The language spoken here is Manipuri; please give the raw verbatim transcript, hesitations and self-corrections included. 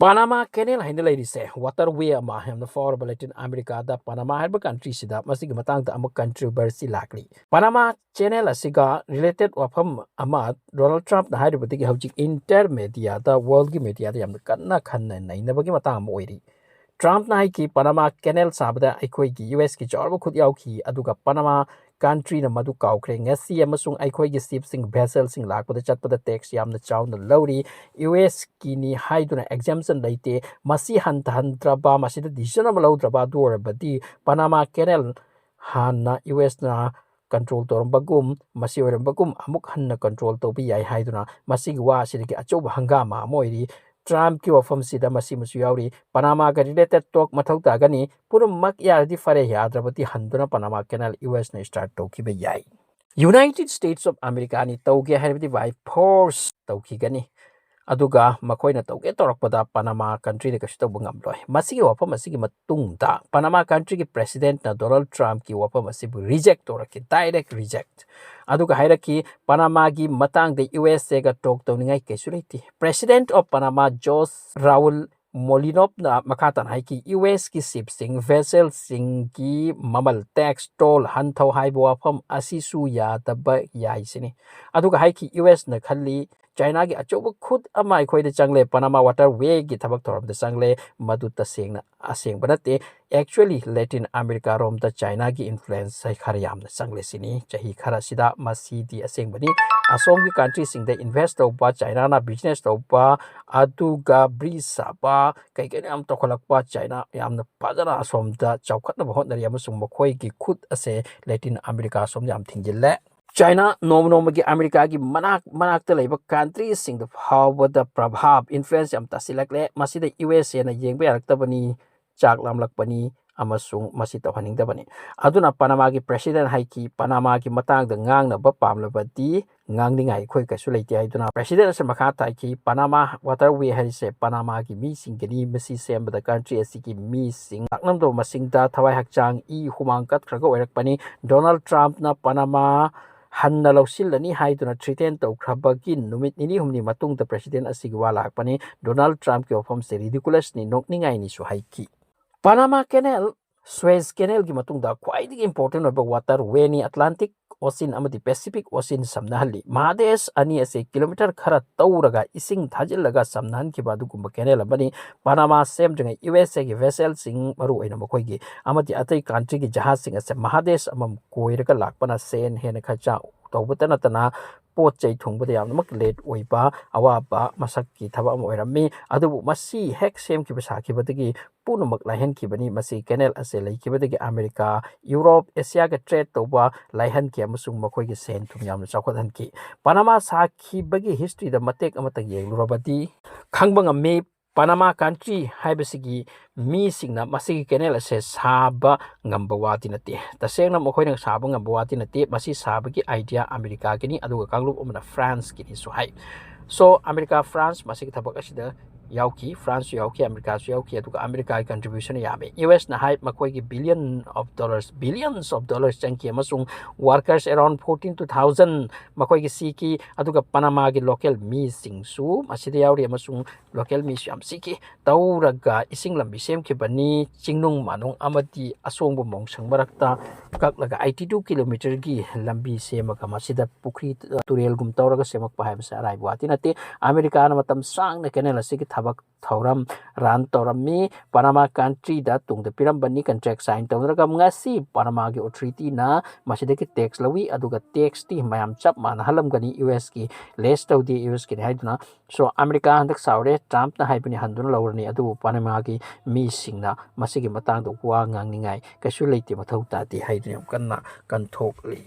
ꯄꯅꯥꯃꯥ ꯀꯦꯅꯦꯜ ꯍꯥꯏꯅ ꯂꯩꯔꯤꯁꯦ waterway ꯑꯃ, ꯌꯥꯝꯅ ꯐꯥꯎꯔꯕ ꯂꯦꯇꯤꯟ ꯑꯃꯦꯔꯤꯀꯥꯗ ꯄꯅꯥꯃꯥ ꯍꯥꯏꯔꯤꯕ ꯀꯟꯇ꯭ꯔꯤꯁꯤꯗ ꯃꯁꯤꯒꯤ ꯃꯇꯥꯡꯗ ꯑꯃꯨꯛ ꯀꯟꯇ꯭ꯔꯣꯚꯔꯁꯤ ꯂꯥꯛꯂꯤ꯫ ꯄꯅꯥꯃꯥ ꯀꯦꯅꯦꯜ ꯑꯁꯤꯒ ꯔꯤꯂꯦꯇꯦꯠ ꯋꯥꯐꯝ ꯑꯃ ꯗꯣꯅꯥꯜꯗ ꯇ꯭ꯔꯝꯞꯅ ꯍꯥꯏꯔꯤꯕꯗꯒꯤ ꯍꯧꯖꯤꯛ ꯏꯟꯇꯔ ꯃꯦꯗꯤꯌꯥꯗ, ꯋꯥꯔꯜꯒꯤ ꯃꯦꯗꯤꯌꯥꯗ ꯌꯥꯝꯅ ꯀꯟꯅ ꯈꯟꯅ ꯅꯩꯅꯕꯒꯤ ꯃꯇꯥꯡ ꯑꯃ ꯑꯣꯏꯔꯤ꯫ ꯇ꯭ꯔꯝꯞꯅ ꯍꯥꯏꯈꯤ, ꯄꯅꯥꯃꯥ ꯀꯦꯅꯦꯜ ꯁꯥꯕꯗ ꯑꯩꯈꯣꯏꯒꯤ ꯌꯨ ꯑꯦꯁꯀꯤ ꯆꯥꯎꯔꯕ ꯈꯨꯠ ꯌꯥꯎꯈꯤ, ꯑꯗꯨꯒ ꯄꯅꯥꯃꯥ ꯀꯟꯇ꯭ꯔꯤꯅ ꯃꯗꯨ ꯀꯥꯎꯈ꯭ꯔꯦ꯫ ꯉꯁꯤ ꯑꯃꯁꯨꯡ ꯑꯩꯈꯣꯏꯒꯤ ꯁꯤꯞꯁꯤꯡ, ꯚꯦꯁꯦꯜꯁꯤꯡ ꯂꯥꯛꯄꯗ ꯆꯠꯄꯗ ꯇꯦꯛꯁ ꯌꯥꯝꯅ ꯆꯥꯎꯅ ꯂꯧꯔꯤ꯫ ꯌꯨ ꯑꯦꯁꯀꯤꯅꯤ ꯍꯥꯏꯗꯨꯅ ꯑꯦꯛꯖꯦꯝꯁꯟ ꯂꯩꯇꯦ꯫ ꯃꯁꯤ ꯍꯟꯊꯍꯟꯗ꯭ꯔꯕ, ꯃꯁꯤꯗ ꯗꯤꯁꯤꯖꯟ ꯑꯃ ꯂꯧꯗ꯭ꯔꯕ, ꯑꯗꯨ ꯑꯣꯏꯔꯕꯗꯤ ꯄꯅꯥꯃꯥ ꯀꯦꯅꯦꯜ ꯍꯥꯟꯅ ꯌꯨ ꯑꯦꯁꯅ ꯀꯟꯇ꯭ꯔꯣꯜ ꯇꯧꯔꯝꯕꯒꯨꯝ, ꯃꯁꯤ ꯑꯣꯏꯔꯝꯕꯒꯨꯝ ꯑꯃꯨꯛ ꯍꯟꯅ ꯀꯟꯇ꯭ꯔꯣꯜ ꯇꯧꯕ ꯌꯥꯏ ꯍꯥꯏꯗꯨꯅ ꯃꯁꯤꯒꯤ ꯋꯥ ꯑꯁꯤꯗꯒꯤ ꯑꯆꯧꯕ ꯍꯪꯒꯥꯃ ꯑꯃ ꯑꯣꯏꯔꯤ꯫ ꯇ꯭ꯔꯝꯞꯀꯤ ꯋꯥꯐꯝꯁꯤꯗ ꯃꯁꯤꯃꯁꯨ ꯌꯥꯎꯔꯤ꯫ ꯄꯅꯥꯃꯥꯒ ꯔꯤꯂꯦꯇꯦꯠ ꯇꯣꯛ ꯃꯊꯧ ꯇꯥꯒꯅꯤ꯫ ꯄꯨꯝꯅꯃꯛ ꯌꯥꯔꯗꯤ ꯐꯔꯦ, ꯌꯥꯗ꯭ꯔꯕꯗꯤ ꯍꯟꯗꯨꯅ ꯄꯅꯥꯃꯥ ꯀꯦꯅꯦꯜ ꯌꯨ ꯑꯦꯁꯅ ꯁ꯭ꯇꯥꯔꯠ ꯇꯧꯈꯤꯕ ꯌꯥꯏ꯫ ꯌꯨꯅꯥꯏꯇꯦꯗ ꯁ꯭ꯇꯦꯠꯁ ꯑꯣꯐ ꯑꯃꯦꯔꯤꯀꯥꯅꯤ ꯇꯧꯒꯦ ꯍꯥꯏꯔꯕꯗꯤ by force ꯇꯧꯈꯤꯒꯅꯤ꯫ ꯑꯗꯨꯒ ꯃꯈꯣꯏꯅ ꯇꯧꯒꯦ ꯇꯧꯔꯛꯄꯗ ꯄꯅꯥꯃꯥ ꯀꯟꯇ꯭ꯔꯤꯅ ꯀꯩꯁꯨ ꯇꯧꯕ ꯉꯝꯂꯣꯏ꯫ ꯃꯁꯤꯒꯤ ꯋꯥꯐꯝ ꯑꯁꯤꯒꯤ ꯃꯇꯨꯡꯗ ꯄꯅꯥꯃꯥ ꯀꯟꯇ꯭ꯔꯤꯒꯤ ꯄ꯭ꯔꯦꯁꯤꯗꯦꯟꯠꯅ ꯗꯣꯅꯥꯜꯗ ꯇ꯭ꯔꯝꯞꯀꯤ ꯋꯥꯐꯝ ꯑꯁꯤꯕꯨ ꯔꯤꯖꯦꯛ ꯇꯧꯔꯛꯈꯤ, ꯗꯥꯏꯔꯦꯛ ꯔꯤꯖꯦꯛ꯫ ꯑꯗꯨꯒ ꯍꯥꯏꯔꯛꯈꯤ, ꯄꯅꯥꯃꯥꯒꯤ ꯃꯇꯥꯡꯗ ꯌꯨ ꯑꯦꯁ ꯑꯦꯒ ꯇꯣꯛ ꯇꯧꯅꯤꯡꯉꯥꯏ ꯀꯩꯁꯨ ꯂꯩꯇꯦ꯫ ꯄ꯭ꯔꯦꯁꯤꯗꯦꯟꯠ ꯑꯣꯐ ꯄꯅꯥꯃꯥ ꯖꯣꯁ ꯔꯥꯎꯜ ꯃꯣꯂꯤꯅꯣꯞꯅ ꯃꯈꯥ ꯇꯥꯅ ꯍꯥꯏꯈꯤ, ꯌꯨ ꯑꯦꯁꯀꯤ ꯁꯤꯞꯁꯤꯡ, ꯚꯦꯁꯦꯜꯁꯤꯡꯒꯤ ꯃꯃꯜ, ꯇꯦꯛꯁ, ꯇꯣꯜ ꯍꯟꯊꯧ ꯍꯥꯏꯕ ꯋꯥꯐꯝ ꯑꯁꯤꯁꯨ ꯌꯥꯗꯕ ꯌꯥꯏ ꯁꯤꯅꯤ꯫ ꯑꯗꯨꯒ ꯍꯥꯏꯈꯤ, ꯌꯨ ꯑꯦꯁꯅ ꯈꯜꯂꯤ, ꯆꯥꯏꯅꯥꯒꯤ ꯑꯆꯧꯕ ꯈꯨꯠ ꯑꯃ ꯑꯩꯈꯣꯏꯗ ꯆꯪꯂꯦ, ꯄꯅꯥꯃꯥ ꯋꯥꯇꯔ ꯋꯦꯒꯤ ꯊꯕꯛ ꯊꯧꯔꯝꯗ ꯆꯪꯂꯦ, ꯃꯗꯨ ꯇꯁꯦꯡꯅ ꯑꯁꯦꯡꯕ ꯅꯠꯇꯦ꯫ Actually, ꯂꯦꯇꯤꯟ ꯑꯃꯦꯔꯤꯀꯥꯔꯣꯝꯗ ꯆꯥꯏꯅꯥꯒꯤ ꯏꯟꯐ꯭ꯂꯨꯌꯦꯟꯁ ꯈꯔ ꯌꯥꯝꯅ ꯆꯪꯂꯦ ꯁꯤꯅꯤ꯫ ꯆꯍꯤ ꯈꯔꯁꯤꯗ ꯃꯁꯤꯗꯤ ꯑꯁꯦꯡꯕꯅꯤ꯫ ꯑꯁꯣꯝꯒꯤ ꯀꯟꯇ꯭ꯔꯤꯁꯤꯡꯗ ꯏꯟꯚꯦꯁ ꯇꯧꯕ, ꯆꯥꯏꯅꯥꯅ ꯕꯤꯖꯤꯅꯦꯁ ꯇꯧꯕ, ꯑꯗꯨꯒ ꯕ꯭ꯔꯤꯖ ꯁꯥꯕ, ꯀꯩ ꯀꯩꯅꯣ ꯌꯥꯝ ꯇꯧꯈꯠꯂꯛꯄ, ꯆꯥꯏꯅꯥ ꯌꯥꯝꯅ ꯐꯖꯅ ꯑꯁꯣꯝꯗ ꯆꯥꯎꯈꯠꯅꯕ ꯍꯣꯠꯅꯔꯤ ꯑꯃꯁꯨꯡ ꯃꯈꯣꯏꯒꯤ ꯈꯨꯠ ꯑꯁꯦ ꯂꯦꯇꯤꯟ ꯑꯃꯦꯔꯤꯀꯥ ꯑꯁꯣꯝꯗ ꯌꯥꯝ ꯊꯤꯡꯖꯤꯜꯂꯦ꯫ ꯆꯥꯏꯅꯥ ꯅꯣꯡꯃ ꯅꯣꯡꯃꯒꯤ ꯑꯃꯦꯔꯤꯀꯥꯒꯤ ꯃꯅꯥꯛ ꯃꯅꯥꯛꯇ ꯂꯩꯕ ꯀꯟꯇ꯭ꯔꯤꯁꯤꯡꯗ ꯐꯥꯎꯕꯗ ꯄ꯭ꯔꯚꯥꯕ, ꯏꯟꯐ꯭ꯂꯨꯌꯦꯟꯁ ꯌꯥꯝ ꯇꯥꯁꯤꯜꯂꯛꯂꯦ꯫ ꯃꯁꯤꯗ ꯌꯨ ꯑꯦꯁ ꯑꯦꯅ ꯌꯦꯡꯕ ꯌꯥꯔꯛꯇꯕꯅꯤ, ꯆꯥꯛ ꯂꯥꯝꯂꯛꯄꯅꯤ ꯑꯃꯁꯨꯡ ꯃꯁꯤ ꯇꯧꯍꯟꯅꯤꯡꯗꯕꯅꯤ꯫ ꯑꯗꯨꯅ ꯄꯅꯥꯃꯥꯒꯤ ꯄ꯭ꯔꯦꯁꯤꯗꯦꯟꯠ ꯍꯥꯏꯈꯤ, ꯄꯅꯥꯃꯥꯒꯤ ꯃꯇꯥꯡꯗ ꯉꯥꯡꯅꯕ ꯄꯥꯝꯂꯕꯗꯤ ꯉꯥꯡꯅꯤꯡꯉꯥꯏ ꯑꯩꯈꯣꯏ ꯀꯩꯁꯨ ꯂꯩꯇꯦ ꯍꯥꯏꯗꯨꯅ ꯄ꯭ꯔꯦꯁꯤꯗꯦꯟꯠ ꯑꯁꯤ ꯃꯈꯥ ꯇꯥꯈꯤ, ꯄꯅꯥꯃꯥ ꯋꯥꯇꯔ ꯋꯦ ꯍꯥꯏꯔꯤꯁꯦ ꯄꯅꯥꯃꯥꯒꯤ ꯃꯤꯁꯤꯡꯒꯤꯅꯤ꯫ ꯃꯁꯤ ꯁꯦꯝꯕꯗ ꯀꯟꯇ꯭ꯔꯤ ꯑꯁꯤꯒꯤ ꯃꯤꯁꯤꯡ ꯂꯥꯛꯂꯝꯗꯕ ꯃꯁꯤꯡꯗ ꯊꯋꯥꯏ ꯍꯛꯆꯥꯡ, ꯏ ꯍꯨꯃꯥꯡ ꯀꯠꯈ꯭ꯔꯒ ꯑꯣꯏꯔꯛꯄꯅꯤ꯫ ꯗꯣꯅꯥꯜꯗ ꯇ꯭ꯔꯝꯞꯅ ꯄꯅꯥꯃꯥ ꯍꯟꯅ ꯂꯧꯁꯤꯜꯂꯅꯤ ꯍꯥꯏꯗꯨꯅ threaten ꯇꯧꯈ꯭ꯔꯕꯒꯤ ꯅꯨꯃꯤꯠ ꯅꯤꯅꯤ ꯍꯨꯝꯅꯤ ꯃꯇꯨꯡꯗ President ꯑꯁꯤꯒꯤ ꯋꯥ ꯂꯥꯛꯄꯅꯤ꯫ Donald Trumpꯀꯤ ꯋꯥꯐꯝꯁꯦ ridiculousꯅꯤ, ꯅꯣꯛꯅꯤꯡꯉꯥꯏꯅꯤꯁꯨ ꯍꯥꯏꯈꯤ꯫ Panama Canal, Suez Canalꯒꯤ ꯃꯇꯨꯡꯗ ꯈ꯭ꯋꯥꯏꯗꯒꯤ important ꯑꯣꯏꯕ waterwayꯅꯤ꯫ Atlantic Ocean ꯑꯃꯗꯤ Pacific Ocean ꯁꯝꯅꯍꯜꯂꯤ꯫ ꯃꯍꯥꯗꯦꯁ ꯑꯅꯤ ꯑꯁꯤ kilometre ꯈꯔ ꯇꯧꯔꯒ ꯏꯁꯤꯡ ꯊꯥꯖꯤꯜꯂꯒ ꯁꯝꯅꯍꯟꯈꯤꯕ ꯑꯗꯨꯒꯨꯝꯕ canal ꯑꯃꯅꯤ꯫ Panama ꯁꯦꯝꯗ꯭ꯔꯤꯉꯩ USAꯒꯤ vesselꯁꯤꯡ, ꯃꯔꯨꯑꯣꯏꯅ ꯃꯈꯣꯏꯒꯤ ꯑꯃꯗꯤ ꯑꯇꯩ countryꯒꯤ ꯖꯍꯥꯖꯁꯤꯡ ꯑꯁꯦ ꯃꯍꯥꯗꯦꯁ ꯑꯃꯃꯝ ꯀꯣꯏꯔꯒ ꯂꯥꯛꯄꯅ ꯁꯦꯟ ꯍꯦꯟꯅ ꯈꯔ ꯆꯥꯎ ꯇꯧꯕꯇ ꯅꯠꯇꯅ ꯄꯣꯠ ꯆꯩ ꯊꯨꯡꯕꯗ ꯌꯥꯝꯅꯃꯛ late ꯑꯣꯏꯕ ꯑꯋꯥꯕ ꯃꯁꯛꯀꯤ ꯊꯕꯛ ꯑꯃ ꯑꯣꯏꯔꯝꯃꯤ꯫ ꯑꯗꯨꯕꯨ ꯃꯁꯤ ꯍꯦꯛ ꯁꯦꯝꯈꯤꯕ ꯁꯥꯈꯤꯕꯗꯒꯤ ꯄꯨꯝꯅꯃꯛ ꯂꯥꯏꯍꯟꯈꯤꯕꯅꯤ꯫ ꯃꯁꯤ canal ꯑꯁꯦ ꯂꯩꯈꯤꯕꯗꯒꯤ ꯑꯃꯦꯔꯤꯀꯥ, ꯌꯨꯔꯣꯞ, ꯑꯦꯁꯤꯌꯥꯒ trade ꯇꯧꯕ ꯂꯥꯏꯍꯟꯈꯤ ꯑꯃꯁꯨꯡ ꯃꯈꯣꯏꯒꯤ ꯁꯦꯟ ꯊꯨꯝ ꯌꯥꯝꯅ ꯆꯥꯎꯈꯠꯍꯟꯈꯤ꯫ Panama ꯁꯥꯈꯤꯕꯒꯤ historyꯗ ꯃꯇꯦꯛ ꯑꯃꯇꯪ ꯌꯦꯡꯂꯨꯔꯕꯗꯤ ꯈꯪꯕ ꯉꯝꯃꯤ꯫ Panama country ꯍꯥꯏꯕꯁꯤꯒꯤ ꯃꯤꯁꯤꯡꯅ ꯃꯁꯤꯒꯤ canal ꯑꯁꯦ ꯁꯥꯕ ꯉꯝꯕ ꯋꯥꯗꯤ ꯅꯠꯇꯦ꯫ ꯇꯁꯦꯡꯅ ꯃꯈꯣꯏꯅ ꯁꯥꯕ ꯉꯝꯕ ꯋꯥꯗꯤ ꯅꯠꯇꯦ꯫ ꯃꯁꯤ ꯁꯥꯕꯒꯤ idea ꯑꯃꯦꯔꯤꯀꯥꯒꯤꯅꯤ, ꯑꯗꯨꯒ ꯀꯥꯡꯂꯨꯞ ꯑꯃꯅ Franceꯀꯤꯅꯤꯁꯨ ꯍꯥꯏ꯫ So, ꯑꯃꯦꯔꯤꯀꯥ, France ꯃꯁꯤꯒꯤ ꯊꯕꯛ ꯑꯁꯤꯗ ꯌꯥꯎꯈꯤ, Franceꯁꯨ ꯌꯥꯎꯈꯤ, ꯑꯃꯦꯔꯤꯀꯥꯁꯨ ꯌꯥꯎꯈꯤ, ꯑꯗꯨꯒ ꯑꯃꯦꯔꯤꯀꯥꯒꯤ contribution ꯌꯥꯝꯃꯤ꯫ USꯅ ꯍꯥꯏ ꯃꯈꯣꯏꯒꯤ billion of dollars, billions of dollars ꯆꯪꯈꯤ ꯑꯃꯁꯨꯡ workers around fourteen to thousand ꯃꯈꯣꯏꯒꯤ ꯁꯤꯈꯤ, ꯑꯗꯨꯒ Panamaꯒꯤ local ꯃꯤꯁꯤꯡꯁꯨ ꯃꯁꯤꯗ ꯌꯥꯎꯔꯤ ꯑꯃꯁꯨꯡ local ꯃꯤꯁꯨ ꯌꯥꯝ ꯁꯤꯈꯤ꯫ ꯇꯧꯔꯒ ꯏꯁꯤꯡ ꯂꯝꯕꯤ ꯁꯦꯝꯈꯤꯕꯅꯤ꯫ ꯆꯤꯡꯅꯨꯡ ꯃꯥꯅꯨꯡ ꯑꯃꯗꯤ ꯑꯁꯣꯡꯕ ꯃꯣꯡꯁꯪ ꯃꯔꯛꯇ ꯀꯛꯂꯒ eighty two kilometreꯒꯤ ꯂꯝꯕꯤ ꯁꯦꯝꯃꯒ ꯃꯁꯤꯗ ꯄꯨꯈ꯭ꯔꯤ, ꯇꯨꯔꯦꯜꯒꯨꯝ ꯇꯧꯔꯒ ꯁꯦꯝꯃꯛꯄ ꯍꯥꯏꯕꯁꯦ ꯑꯔꯥꯏꯕ ꯋꯥꯗꯤ ꯅꯠꯇꯦ꯫ ꯑꯃꯦꯔꯤꯀꯥꯅ ꯃꯇꯝ ꯁꯥꯡꯅ canal ꯑꯁꯤꯒꯤ ꯊꯕꯛ ꯊꯧꯔꯝ run ꯇꯧꯔꯝꯃꯤ꯫ Panama countryꯗ ꯇꯨꯡꯗ ꯄꯤꯔꯝꯕꯅꯤ, contract sign ꯇꯧꯅꯔꯒ꯫ ꯉꯁꯤ Panamaꯒꯤ authorityꯅ ꯃꯁꯤꯗꯒꯤ tax ꯂꯧꯏ, ꯑꯗꯨꯒ taxꯇꯤ ꯃꯌꯥꯝ ꯆꯞ ꯃꯥꯟꯅꯍꯜꯂꯝꯒꯅꯤ, USꯀꯤ less ꯇꯧꯗꯦ, USꯀꯤꯅꯤ ꯍꯥꯏꯗꯨꯅ꯫ So, ꯑꯃꯦꯔꯤꯀꯥ ꯍꯟꯗꯛ ꯁꯥꯎꯔꯦ, Trumpꯅ ꯍꯥꯏꯕꯅꯤ ꯍꯟꯗꯨꯅ ꯂꯧꯔꯅꯤ, ꯑꯗꯨꯕꯨ Panamaꯒꯤ ꯃꯤꯁꯤꯡꯅ ꯃꯁꯤꯒꯤ ꯃꯇꯥꯡꯗ ꯋꯥ ꯉꯥꯡꯅꯤꯡꯉꯥꯏ ꯀꯩꯁꯨ ꯂꯩꯇꯦ, ꯃꯊꯧ ꯇꯥꯗꯦ ꯍꯥꯏꯗꯨꯅ ꯌꯥꯝ ꯀꯟꯅ ꯀꯟꯊꯣꯛꯂꯤ꯫